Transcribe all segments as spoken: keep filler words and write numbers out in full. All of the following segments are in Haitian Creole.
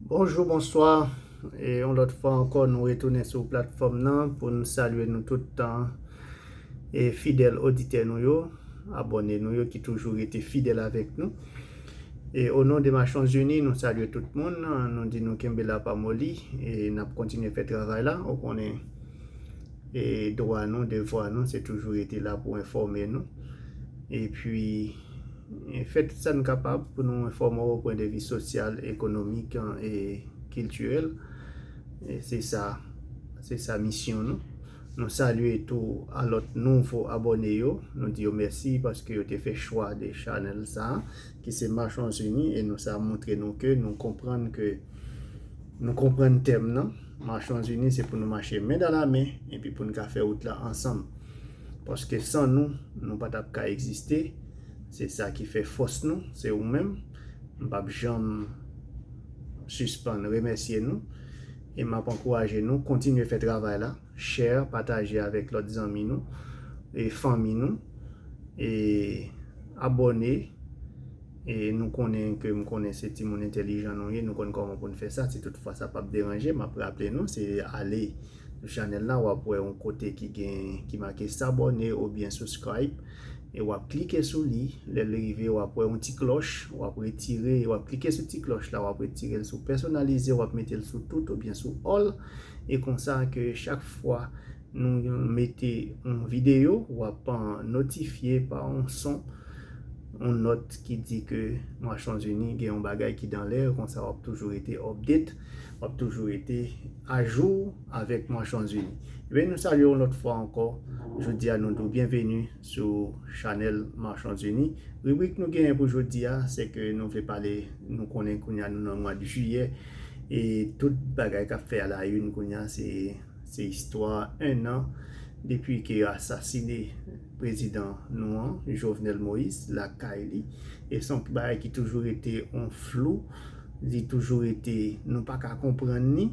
Bonjou, bonswa. E yon lòt fwa ankò, nou retounen sou platfòm nan pou n salye nou tout tan. E fidèl oditè nou yo, abòne nou yo ki toujou rete fidèl avèk nou. E o non de Nasyonzini, nou salye tout moun, nou di nou kenbe la pa moli, e n ap kontinye fè travay la. Ou konnen, e dwa nou, devwa nou, se toujou rete la pou enfòme nou. Epi, e fè tout sa n kapab pou nou enfòme w o pwen de vi sosyal, ekonomik, e kiltirèl. E se sa, se sa misyon nou. Nou salye tou a lòt nouvo abòne yo. Nou di yo mèsi paske yo te fè chwa de chanèl sa a, ki se Marchons Unis, e nou sa montre nou ke nou konprann ke nou konprann tèm nan. Marchons Unis, se pou nou mache men dan la men, epi pou n ka fè wout la ansanm. Paske san nou, nou pa t ap ka egziste. Se sa ki fè fòs nou, se ou menm. M p ap janm sispann remèsye nou. E m ap ankouraje nou kontinye fè travay la. Share, pataje avèk lòt zanmi nou e fanmi nou. E abòne. E nou konnen ke m konnen se timoun entèlijan nou ye, nou konn kòman pou n fè sa. Si toutfwa sa p ap deranje, m ap raple nou, se ale sou chanèl la, w ap wè yon kote ki gen, ki make s'abonner oubyen subscribe. E w ap klike sou li. Lè l rive, w ap wè yon ti klòch, w ap retire, w ap klike sou ti klòch la, w ap retire l sou pèsonalize, w ap mete l sou tout oubyen sou all. E konsa ke chak fwa nou mete yon videyo, w ap, ah, notifye pa yon son, yon nòt ki di ke Nasyonzini gen yon bagay ki dan lè, konsa w ap toujou rete update, w ap toujou rete ajou avèk Nasyonzini. Ebyen, nou salye w yon lòt fwa ankò. Jodi a, nou di w byenveni sou chanèl Nasyonzini. Ribrik nou genyen pou jodi a, se ke nou vle pale, nou konnen kounye a nou nan mwa de jiyè, e tout bagay k ap fè a la une kounye a, se, se istwa en an depi ke yo asasine prezidan nou an, Jovenel Moïse, lakay li. E se yon bagay ki toujou rete yon flou, li toujou rete, nou pa ka konprann li.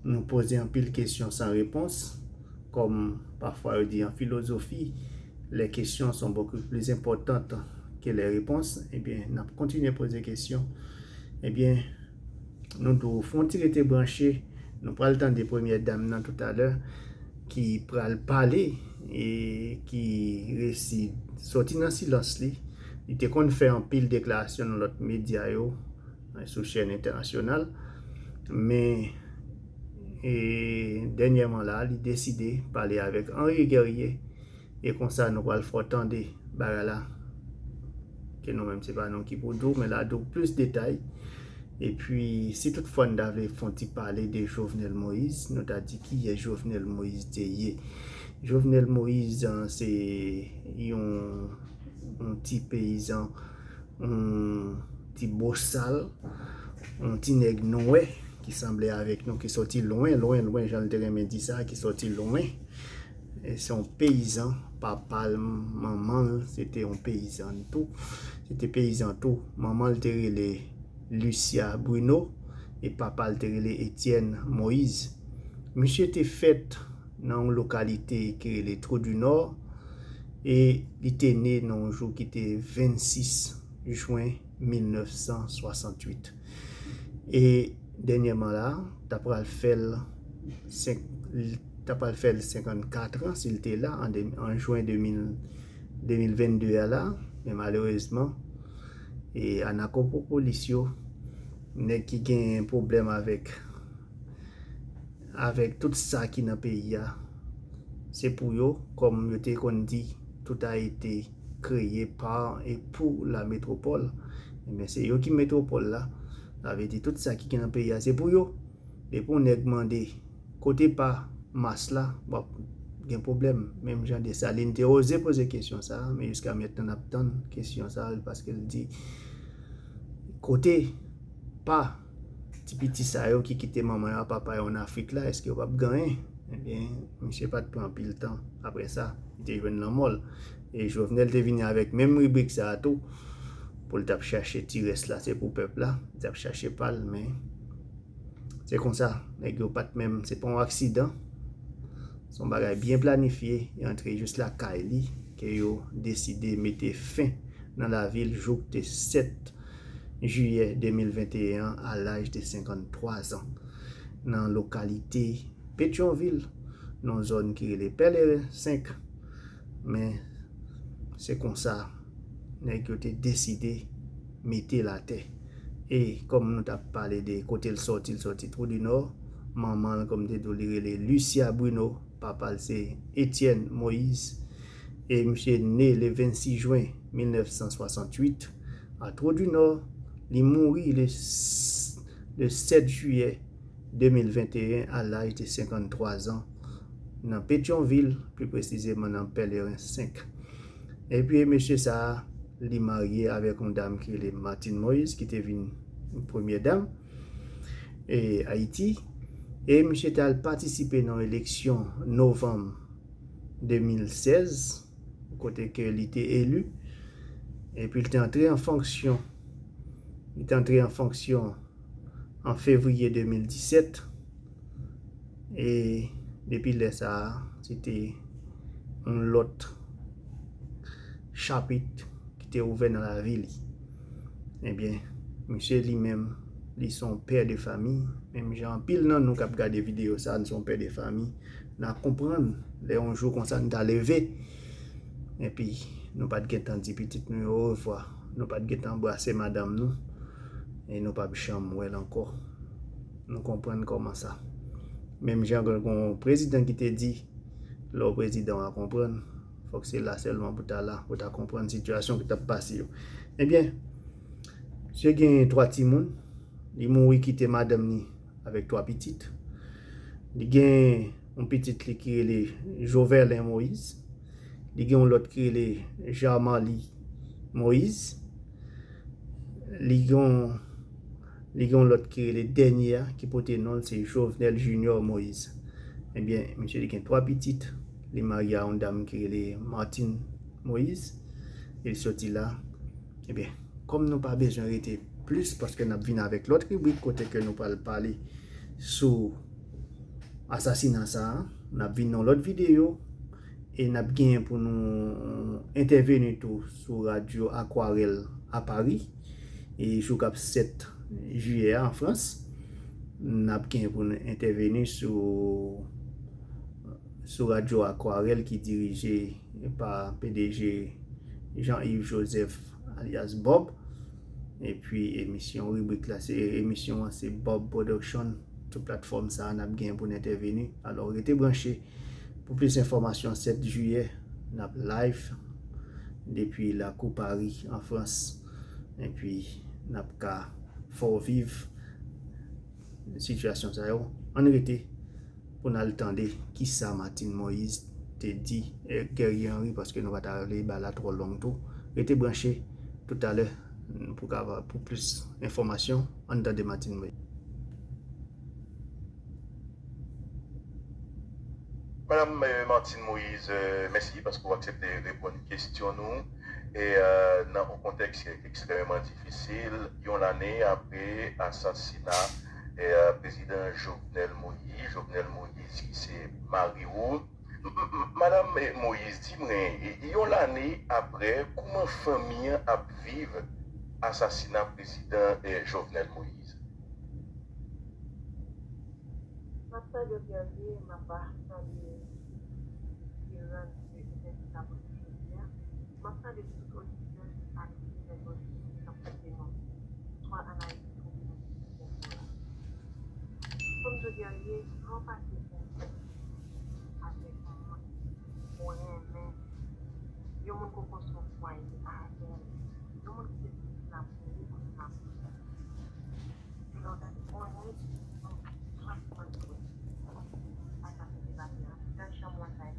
Nou poze anpil kesyon san repons. Kòm pafwa yo di an filozofi, les questions sont beaucoup plus importantes que les réponses. Ebyen, n ap kontinye poze kesyon. Ebyen, nou di w fè yon ti rete branche. Nou pral tande premyè dam nan toutalè ki pral pale e ki resi soti nan silans li. Li te konn fè anpil deklarasyon nan lòt medya yo, sou chèn entènasyonal. Men, e, dènyèman la, li deside pale avèk Henri Guerrier. E konsa, nou pral fè w tande bagay la. Ke nou menm, se pa nou ki pou di w, men l a di w plis detay. Epi, si toutfwa n ta vle fè yon ti pale de Jovenel Moïse, nou ta di kiyès Jovenel Moïse te ye. Jovenel Moïse, an, se yon, yon ti peyizan, yon ti bosal, yon ti nèg nwè ki sanble avèk nou, ki soti lwen, lwen, lwen, jan l te renmen di sa, ki soti lwen. E se yon peyizan, papa l, manman l, se te yon peyizan tou. Se te peyizan tou. Manman l te rele Lucia Bruno, e papa l te rele Etienne Moïse. Misye te fèt nan yon lokalite ki rele Trou du Nord, e li te ne nan yon jou ki te vennsis jen mil nèf san swasanntuit. E dènyèman la, ta pral fè l senk, ta pral fè l senkannkat an, si l te la, an de, an jen de mil, de mil vennde a la, men malerezman, e anakopopolis yo, nèg ki gen pwoblèm avèk, avèk tout sa ki nan peyi a, se pou yo, kòm yo te konn di, tout a été créé par et pour la métropole. Ebyen, se yo ki metwopòl la. Sa vle di, tout sa ki gen nan peyi a, se pou yo. Depi yon nèg mande, kote pa mas la, w ap gen pwoblèm. Menm jan Desalin te oze poze kesyon sa a, men jiska mentnan n ap tann kesyon sa a, paske l di, kote pa ti piti sa yo ki kite manman yo ak papa yo ann Afrik la, èske yo p ap ganyen? Ebyen, misye pa t pran anpil tan apre sa, li te jwenn lanmò l. E Jovenel te vini avèk menm ribrik sa a tou, pou l t ap chache ti rès la, se pou pèp la, li t ap chache pa l, men se konsa, nèg yo pa t menm, se pa yon aksidan. Se yon bagay byen planifye, e antre jis lakay li, ke yo deside mete fen nan lavi l jouk te sèt, jiyè de mil venteyen an, a laj de senkanntwa zan, nan lokalite Petyonvil, nan zòn ki rele Pèleren senk. Men se konsa nèg yo te deside mete l atè. E kòm nou t ap pale de kote l sòti, l sòti Twou di Nò, manman l, kòm m te di w, li rele Lucia Bruno, papa l se Etienne Moïse. E misye ne le vennsis jen mil nèf san swasantuit a Twou di Nò. Li mouri le, le sèt jiyè de mil venteyen a laj de senkanntwa zan nan Petyonvil, pli presizeman nan Pèleren senk. Epi mesye sa a, li marye avèk yon dam ki rele Martine Moïse, ki te vin premyè dam e Ayiti. E misye te al patisipe nan eleksyon novanm de mil sèz, kote ke li te eli. Epi li te antre an fonksyon. Li te antre an fonksyon an fevriye de mil disèt. E depi lè sa a, se te yon lòt chapit ki te ouvè nan lavi li. Ebyen, misye li menm, li se yon pè de fami, menm jan anpil nan nou k ap gade videyo sa a, nou se yon pè de fami, n a konprann lè yon jou konsa n ta leve, epi nou pa t gentan di pitit nou yo orevwa, nou pa t gentan anbrase madanm nou, e nou p ap janm wè l ankò. Nou konprann kòman sa. Menm jan gen yon prezidan ki te di, lè w prezidan w a konprann, fòk se la sèlman pou ta la, pou ta konprann sitiyasyon ki t ap pase yo. Ebyen, misye gen twa timoun, li mouri kite madanm li avèk twa pitit. Li gen yon pitit li ki rele Joverlin Moïse. Li gen yon lòt ki rele Jean Marly Moïse. Li gen yon, li gen yon lòt ki rele dènye a, ki pote non l, se Jovenel Junior Moïse. Ebyen, misye li gen twa pitit. Li marye a yon dam ki rele Martine Moïse. E li soti la. Ebyen, kòm nou pa bezwen rete plis, paske n ap vin avèk lòt ribrik kote ke nou pral pale sou asasina sa a, n ap vin nan lòt videyo, e n ap genyen pou nou entèveni tou sou radyo Akwarèl a Pari, e jou k ap sèt jiyè a an Frans, n ap genyen pou nou entèveni sou, sou radyo Akwarèl ki dirije pa P D G Jean-Yves Joseph, alyas Bob. Epi emisyon, ribrik la, se emisyon an, se Bob Production. Tout platfòm sa a, n ap gen pou n entèveni. Alò, rete branche pou plis enfòmasyon. Sèt jiyè, n ap live depi lakou Pari, an Frans. Epi, n ap ka fè w viv sitiyasyon sa yo. Ann rete pou n al tande kisa Martine Moïse te di, eh, Guerrier Henry, paske nou pa ta vle ba la twò long tou. Rete branche toutalè pou ka, pou plis enfòmasyon. Ann tande Martine Moïse. Madanm, eh, Martine Moïse, eh, mèsi paske w aksepte reponn kesyon nou. E, eh, nan yon kontèks ki ekstrèmeman difisil, yon lane apre asasina, eh, prezidan Jovenel Moïse, Jovenel Moïse ki se mari w. M-, m-, m-, Madanm, eh, Moïse, di mwen, eh, yon lane apre, kouman fanmi an ap viv asasina prezidan, eh, Jovenel Moïse? M ap salye Guerrier, m ap salye Terence, ke entèvyou sa pou nou jodi a. M ap salye tout oditè ak lektè nou ki ap koute nou swa ann Ayiti oubyen nan tout diaspora. Kòm jodi a ye, lè w pase yon tèt avèk yon moun ou renmen, yon moun ke w konstwi yon fwaye avè l, yon moun ki te toujou la pou ou, kounye a la pou ou. Lè w gade yon nèg, yon swa ki manje, asasine batè a, nan chanm w al bay,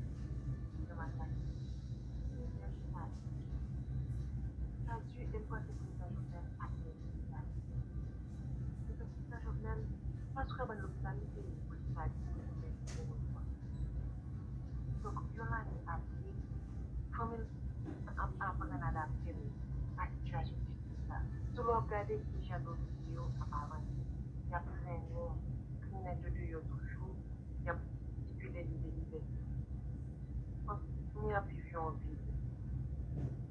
nan masak. Plizyè chita. Sa di, e m panse prezidan Jovenel ap gen Prezidan Jovenel, pa sou kabann lopital li te ye pou l ta di pou l mèsi pou repo a. Donk, yon lane apre, fanmi l ap, ap aprann adapte l a sitiyasyon difisil sa. Tou lè w ap gade ki jan dosye yo ap avanse, y ap trennen kriminèl yo deyò toujou, y ap stipile li de libète. Donk, kounye a ap viv yon vi,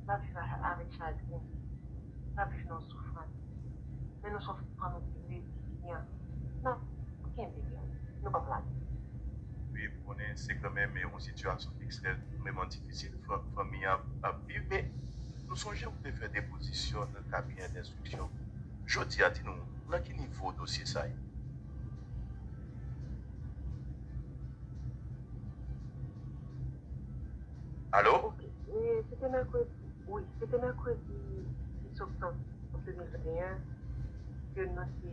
l ap viv a, avèk chagren, l ap viv nan soufrans. kanmenm yon sitiyasyon ekstrèmeman difisil fanmi an ap viv, men nou sonje ou te fè depozisyon nan kabinè denstriksyon. Jodi a, di nou, nan ki nivo dosye sa ye? Alo? Ok. E, se te mèkredi. Wi, se te mèkredi dis oktob de mil venteyen ke nou te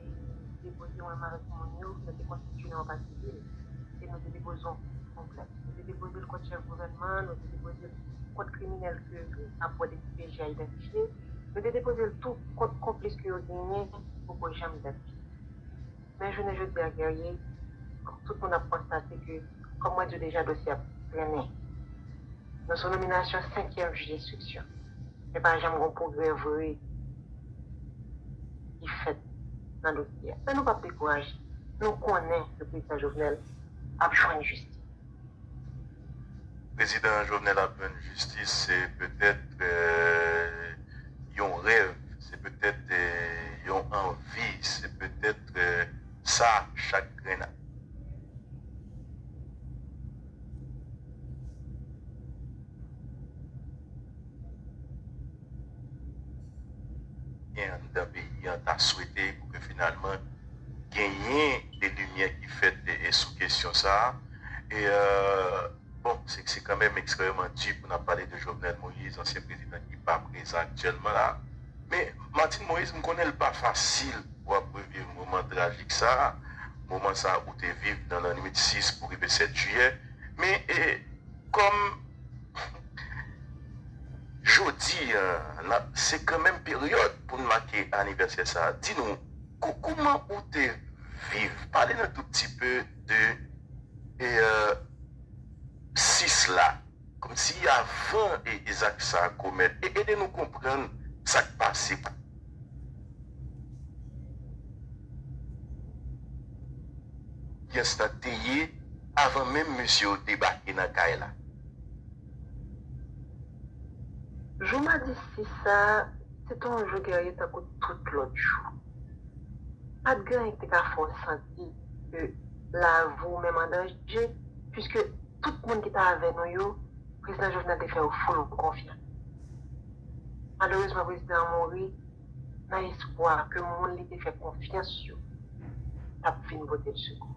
depoze, mwen menm avèk moun yo, nou te konstitye nan yon pati sivil. E nou te depoze yon plent. Nou te depoze l kont chèf gouvènman, nou te depoze l kont kriminèl ke rapò D C P J a idantifye. Nou te depoze l tou kont konplis ke yo genyen ki poko janm idantifye. Men jounen jodi a, Guerrier, tout moun ap konstate ke, kòm mwen di w deja, dosye a ap trennen. Nou sou nominasyon senkyèm jij enstriksyon. Men pa janm gen pwogrè vre ki fèt nan dosye a. Men nou p ap dekouraje. Nou konnen ke prezidan Jovenel ap jwenn jistis. Prezidan Jovenel ap jwenn jistis, se petèt yon rèv, se petèt yon anvi, se petèt sa chak grenn gen anndan peyi an ta swete pou ke finalman genyen de limyè ki fèt sou kesyon sa a. E, bon, se, se kanmenm ekstrèmeman di pou n ap pale de Jovenel Moïse, ansyen prezidan ki pa prezan aktyèlman la. Men, Martine Moïse, m konnen l pa fasil pou w ap reviv moman trajik sa a, moman sa a ou te viv nan lannwit sis pou rive sèt jiyè. Men, e, kòm jodi a, se kanmenm peryòd pou n make anivèsè sa a, di nou, kouman ou te viv? Pale n an tou pti pe de, e, sis la, kòmsi avan e, e zak sa a komèt, e ede nou konprann sa k pase. Pyès la te ye avan menm mesye yo debake nan kay la. Jou madi sis sa a, se te yon jou Guerrier tankou tout lòt jou. Pa t gen anyen ki te ka fè w santi ke lavi w menm an danje, piske tout moun ki t avè nou yo, prezidan Jovenel te fè yo full konfyans. Malerezman, prezidan an mouri nan espwa ke moun li te fè konfyans yo t ap vin pote l sekou.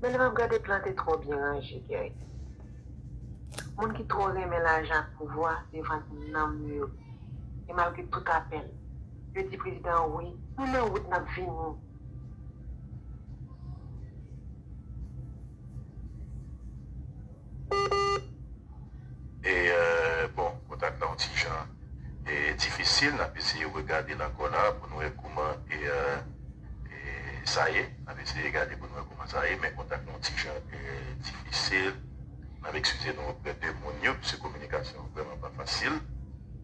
Men lè m ap gade plan te twò byen ranje, Guerrier. Moun ki twò renmen lajan ak pouvwa te vann nanm yo. E malgre tout apèl, yo di prezidan an wi, nou nan wout n ap vini. E, euh, bon, kontak la yon ti jan e, difisil. N ap eseye regade l ankò la pou n wè kouman e, euh, e, sa ye. N ap eseye gade pou n wè kouman sa ye, men kontak la yon ti jan e, difisil. N ap eskize nou oprè de moun yo, piske kominikasyon an vrèman pa fasil.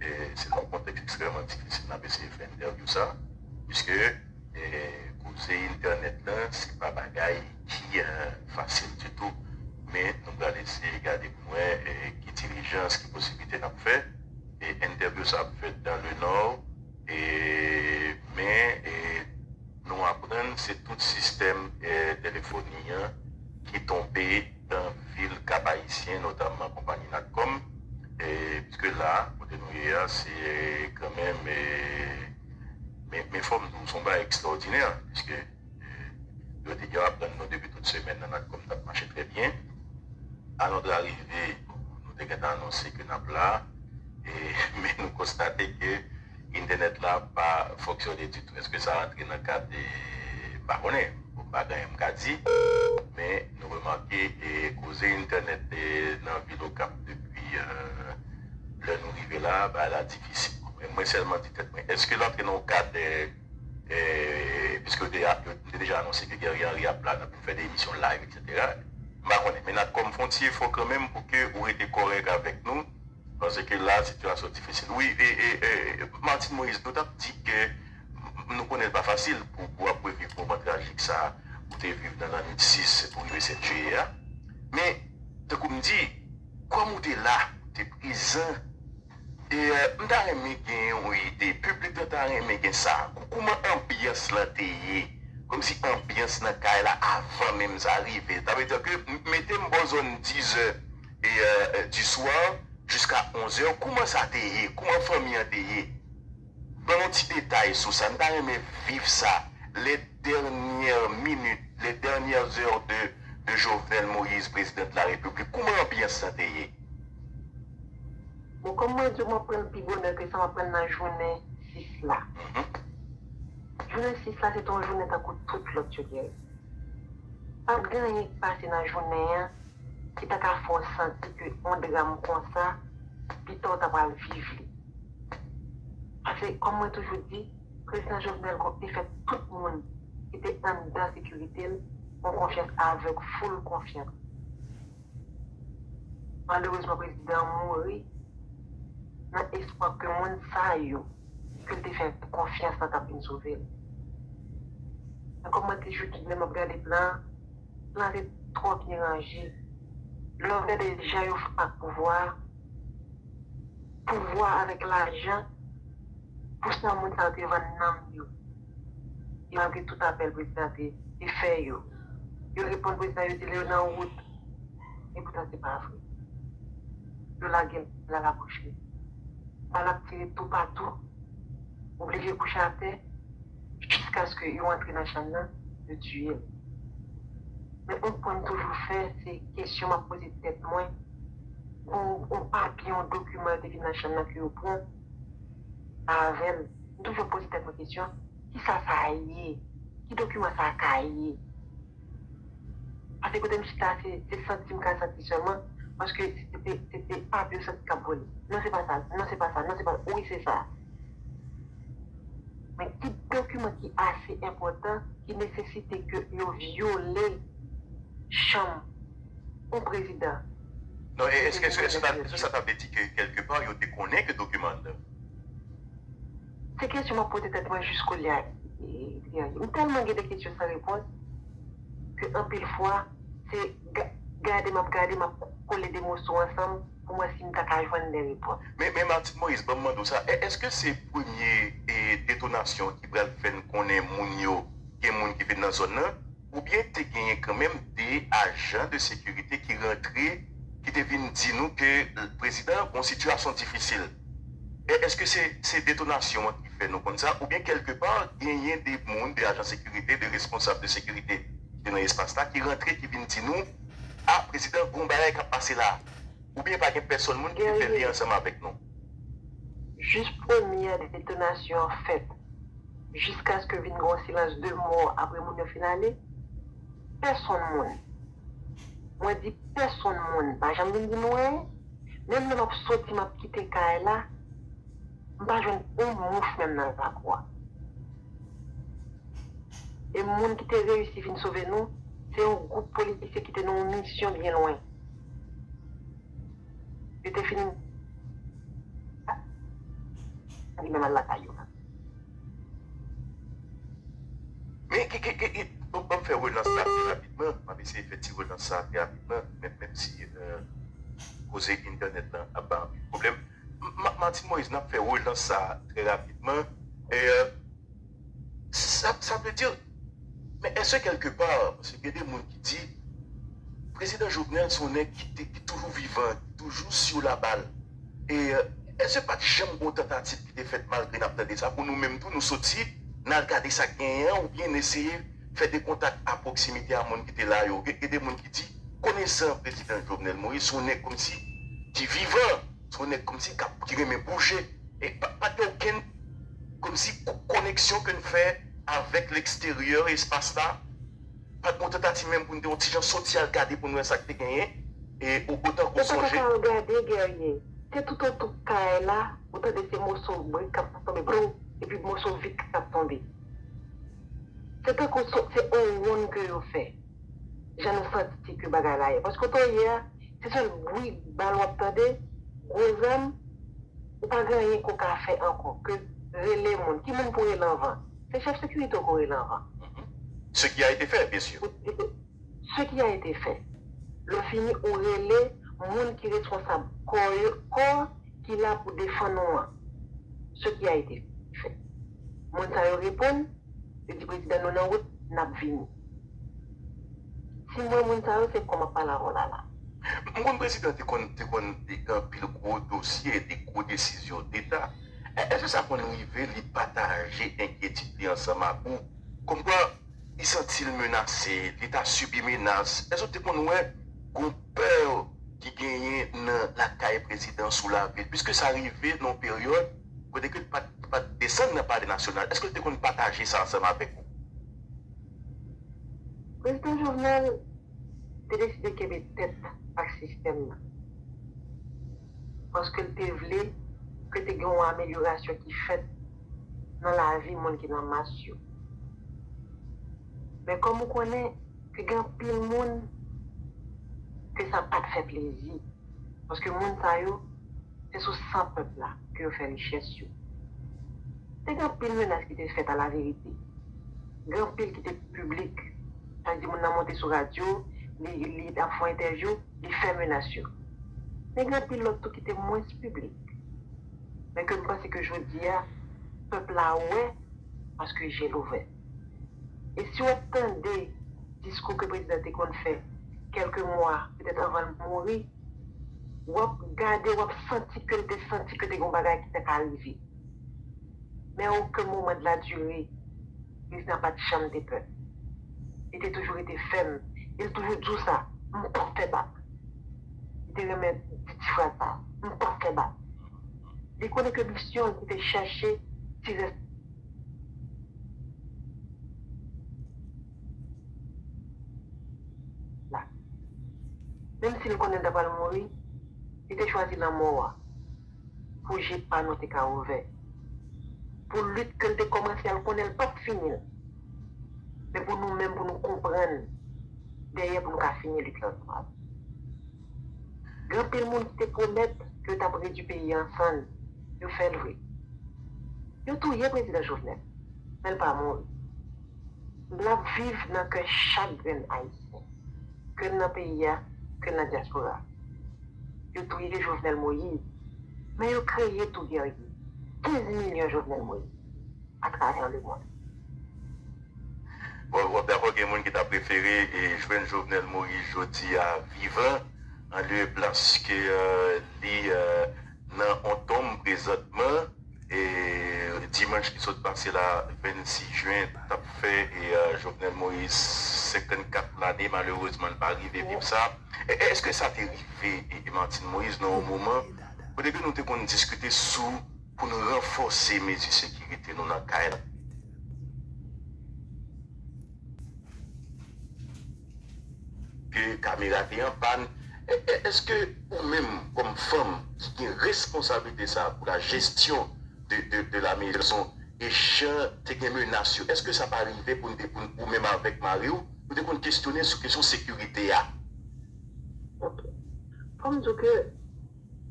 E, se nan yon kontèks ekstrèmeman difisil n ap eseye fè entèvyou sa, piske e, koze entènèt lan, se pa bagay ki e, fasil ditou. Men nou pral eseye gade pou n wè e, ki dilijans, ki posiblite n ap fè. E, entèvyou sa ap fèt dans le Nord, e, men e, nou aprann se tout sistèm e, telefoni an ki tonbe nan vil Kap Ayisyen, notamman konpayi Natcom. E, piske la, kote nou ye a, se e, kanmenm e, Men, men fò m di w, se yon bagay ekstraòdinè, piske e, yo te, yo aprann nou depi tout semèn nan Natcom t ap mache trè byen. A notre arrivée, nou te gentan anonse ke n ap la, e, men nou konstate ke entènèt la pa fonksyone ditou. Èske sa rantre nan kad, e, m pa konnen, bon, m pa gen anyen m ka di, men nou remake e, koze entènèt e, nan vil Okap depi e, lè nou rive la, bagay la difisil. Mwen, mwen sèlman di tèt mwen, èske l antre nan yon kad, e, e, piske yo te, yo te deja anonse ke Guerrier Henry ap la, n ap vin fè de emisyon live, etsetera. M pa konnen, men Natcom fè yon ti efò kanmenm pou ke ou rete kòrèk avèk nou, paske la, sitiyasyon difisil. Wi, e, e, e, Martine Moïse, nou t ap di ke nou konnen l pa fasil pou, pou w ap reviv moman trajik sa a ou te viv nan lannwit sis pou rive sèt jiyè a. Men, tankou m di, kòm ou te la, ou te prezan, e, m ta renmen gen yon ide, piblik lan ta renmen gen sa. Kou-, kouman anbyans lan te ye? kòmsi anbyans nan kay la avan menm sa rive. Sa vle di ke m- mete m bò zòn dizè e, euh, du soir jiska onzè, kouman sa te ye? Kouman fanmi an te ye? Ban yon ti detay sou sa. M ta renmen viv sa. Les dernières minutes, les dernières heures de, de Jovenel Moïse, président de la République. Kouman anbyans lan te ye? Bon, kòm mwen di w, m ap pran l pi bonè ke sa, m ap pran l nan jounen sis la. Jounen sis la, se te yon jounen tankou tout lòt yo te ye. Pa t gen anyen ki pase nan jounen an ki ta ka fè w santi ke yon dram konsa, pita w ta pral viv li. Paske, kòm mwen toujou di, Prezidan Jovenel Moïse te fè tout moun ki te anndan sekirite l yon konfyans avèg, full konfyans. Malerezman, prezidan an mouri nan espwa ke moun sa yo ke l te fè konfyans lan t ap vin sove l. Men kòm mwen te toujou di, lè m ap gade plan an, plan an te twò byen ranje. Lè w gade jan yo fè ak pouvwa a, pouvwa avèk lajan, pou sa moun sa yo te vann nanm yo, malgre tout apèl prezidan te, te fè yo. Yo reponn prezidan, yo di lè yo nan wout, epoutan se pa vre. Yo lage l nan labouch li. Bal ap tire toupatou, oblije kouche atè, jiskaske yo antre nan chanm nan, yo tiye l. Men yon pwen m toujou fè, se kesyon m ap poze tèt mwen, yon, yon papye, yon dokiman yo te vin nan chanm nan ke yo pran avè l. M toujou poze tèt mwen kesyon, kisa sa ye? Ki dokiman sa ka ye? Paske kote m chita, se, se santi m ka santi sèlman, paske se te, se te papye yo santi k ap vole. Non, se pa sa, non, se pa sa, non, se pa, wi, se sa. Men ki dokiman ki ase enpòtan ki nesesite ke yo vyole chanm yon prezidan? Non, e, èske, èske, èske, sa, èske sa ta vle di ke kèlke pa yo te konnen ke dokiman an? Se kesyon m ap poze tèt mwen jis kounye a. M tèlman gen de kesyon san repons ke anpil fwa, se ga- gade m ap gade, m ap kole de moso ansanm pou m wè si m ta ka jwenn de repons. Men, men Martine Moïse, ban m mande w sa, è- èske se premye e, detonasyon ki pral fè n konnen moun yo, gen moun ki vin nan zòn nan, oubyen te genyen kanmenm de ajan de sekirite ki rantre, ki te vin di nou ke prezidan an gon sitiyasyon difisil? È- Èske se, se detonasyon an ki fè nou konn sa, oubyen kèlke pa, genyen de moun, de ajan sekirite, de responsab de sekirite ki te nan espas la, ki rantre, ki vin di nou, a, prezidan an gon bagay k ap pase la, oubyen pa gen pèsonn moun ki te fè lyen ansanm avèk nou? Jis premyè detonasyon an fèt, jiskaske vin gen yon silans de mò apre moun yo fin ale, pèsonn moun, mwen di pèsonn moun, pa janm vin di nou anyen. Menm lè m ap soti, m ap kite kay la, m pa jwenn yon mouch menm nan lakou a. E moun ki te reyisi vin sove nou, se yon gwoup polisye ki te nan yon misyon byen lwen. Yo te fin li menm al lakay yo. Men ki, ki, ki, ki, bon, ban m fè relans la trè rapidman. M ap eseye fè ti relans sa trè rapidman, men, menm si euh, koze entènèt lan ap ba anpil pwoblèm. M- Ma- Martine Moïse, n ap fè relans sa trè rapidman. E, euh, sa, sa vle di, men èske kèlke pa, paske gen de moun ki di, prezidan Jovenel se yon nèg ki, te, ki toujou vivan, ki toujou sou labal. E, euh, èske pa t janm gen yon tantativ ki te fèt malgre n ap tande sa, pou nou menm tou, nou soti, n al gade sa k genyen an, oubyen n eseye fè de kontak a pwoksimite a moun ki te la yo? Gen, gen de moun ki di, konesan prezidan Jovenel Moïse, se yon nèg kòmsi ki vivan, se yon nèg kòmsi k ap, ki renmen bouje. E pa, pa t gen okenn kòmsi ko- koneksyon ke n fè avèk leksteryè, espas la. Pa t gen yon tantativ menm pou n te yon ti jan soti al gade pou n wè sa k te genyen. E o- otan ke w sonje. Ou pa t ka al gade, Guerrier. Se toutotou kay la, ou tande se moso brik k ap tonbe, brum, epi moso vit k ap tonbe. Se tankou se yon wonn ke yo fè. Jan nou santi ke bagay la ye. Paske kote w ye a, se sèl bri bal w ap tande, gwo zam, ou pa gen anyen ke w ka fè ankò ke rele moun. Ki moun pou rele anvan? Se chèf sekirite w ke w rele anvan. Ce qui a été fait, bien sûr. Ce qui a été fait. Lè w fini, ou rele moun ki responsab kò yo, kò ki la pou defann ou an. Ce qui a été fait. Moun sa yo reponn, yo di prezidan nou nan wout, n ap vini. Si m wè moun sa yo, se kò m ap pale avè w la la. M konn prezidan te konn te konn gen anpil gwo dosye, de gwo desizyon deta. Èske sa konn rive li pataje enkyetid li ansanm ak ou? Kòmkwa li santi l menase, li ta sibi menas. Èske w te konn wè gon pè ki genyen nan lakay prezidan sou lavil? Piske sa rive nan yon peryòd kote ke l pa t pa t desann nan palè nasyonal. Èske l te konn pataje sa ansanm avèk ou? Prezidan Jovenel te deside kenbe tèt ak sistèm nan. Paske l te vle ke te gen yon amelyorasyon ki fèt nan lavi moun ki nan mas yo. Men kòm ou konnen, te gen anpil moun ke sa pa t fè plezi. Paske moun sa yo, se sou san pèp la ke yo fè richès yo. Te gen anpil menas ki te fèt a la verite. Gen anpil ki te piblik. Sa vle di moun nan monte sou radyo, li li ap fè entèvyou, li fè menas yo. Men gen anpil lòt tou ki te mwens piblik. Men ke m panse ke jodi a, pèp la wè paske je l ouvè. E si w ap tande diskou ke prezidan te konn fè kèlke mwa, petèt anvan l mouri, w ap gade, w ap santi ke l te santi ke te gen yon bagay ki te ka rive. Men a okenn moman de la dire, prezidan pa t janm te pè. Li te toujou rete fèm. E l toujou di w sa, m p ap fè bak. Li te renmen di ti fraz sa, m p ap fè bak. Li konnen ke misyon l se te chache ti rès la. Menm si l konnen l ta pral mouri, li te chwazi lanmò a pou je pa nou te ka ouvè. Pou lit ke l te kòmanse a, l konnen l p ap fini l. Men pou nou menm, pou nou konprann dèyè, pou nou ka fini lit la ansanm. Gen anpil moun ki te pwomèt ke yo t ap redui peyi a an sann. Yo fè l vre. Yo touye prezidan Jovenel, men l pa mouri. L ap viv nan kè chak grenn Ayisyen, ke l nan peyi a, ke l nan dyaspora. Yo touye Jovenel Moïse, men yo kreye tou Guerrier, kenz milyon Jovenel Moïse atravè lemonn. Bon, w ap dakò gen moun ki ta prefere e, jwenn Jovenel Moïse jodi a vivan, anlye paske e, li e, nan yon tonm prezantman. E, dimanch ki sot pase la, vennsis jen, t ap fè e, e, Jovenel Moïse senkannkat lane, malerezman, l pa rive viv sa. E, èske sa te rive e, e Martine Moïse nan yon moman kote ke nou te konn diskite sou pou n ranfòse mezi sekirite nou nan kay la? Ke kamera te an pàn. E, e, èske ou menm, kòm fanm ki gen responsablite sa a pou la jesyon de, de, de la mezon, e jan te gen menas yo, èske sa pa rive pou n te, pou n, ou menm avèk mari w, nou te konn kesyone sou kesyon sekirite a? Ok. Fò m di w ke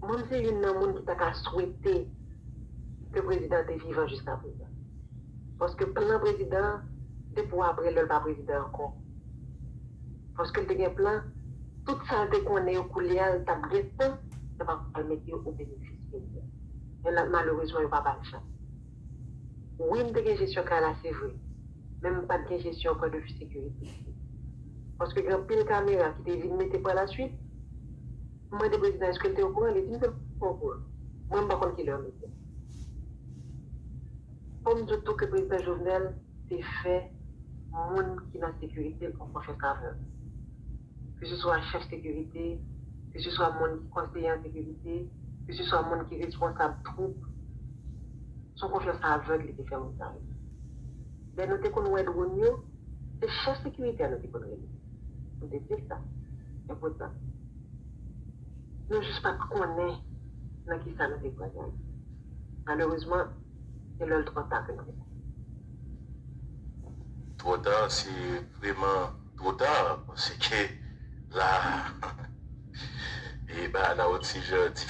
Mwen, m se youn nan moun ki ta ka swete ke prezidan an te vivan jiskaprezan. Paske plan prezidan an, se pou apre lè l pa prezidan ankò. Paske l te gen plan, tout sa l te konnen yo koulye a, l t ap gentan, l t ap al mete yo o benefis peyi a. Men la, malerezman, yo pa ba l chans. Wi, m te gen jesyon kay la, se vre. Men m pa t gen jesyon pwen de vi sekirite. Paske gen anpil kamera ki te vin mete pa la swit, M mande prezidan èske l te okouran, li di m se l pa okouran. Mwen m pa konn kilè yo mete. Fò m di w tou ke prezidan Jovenel te fè moun ki nan sekirite l pran konfyans avè l. Keseswa chèf sekirite, keseswa moun ki konseye an sekirite, keseswa moun ki responsab twoup, se yon konfyans avèg li te fè moun sa yo. Lè nou te konn wè dwòn yo, se chèf sekirite a nou te konn rele. M te di l sa. Enpòtan. Nou jis pa t konnen nan kisa nou te pran tèt. Malerezman, se lè l twò ta ke nou rekonèt. Twò ta, se vrèman twò ta, paske la, e ba la yon ti jan diferan.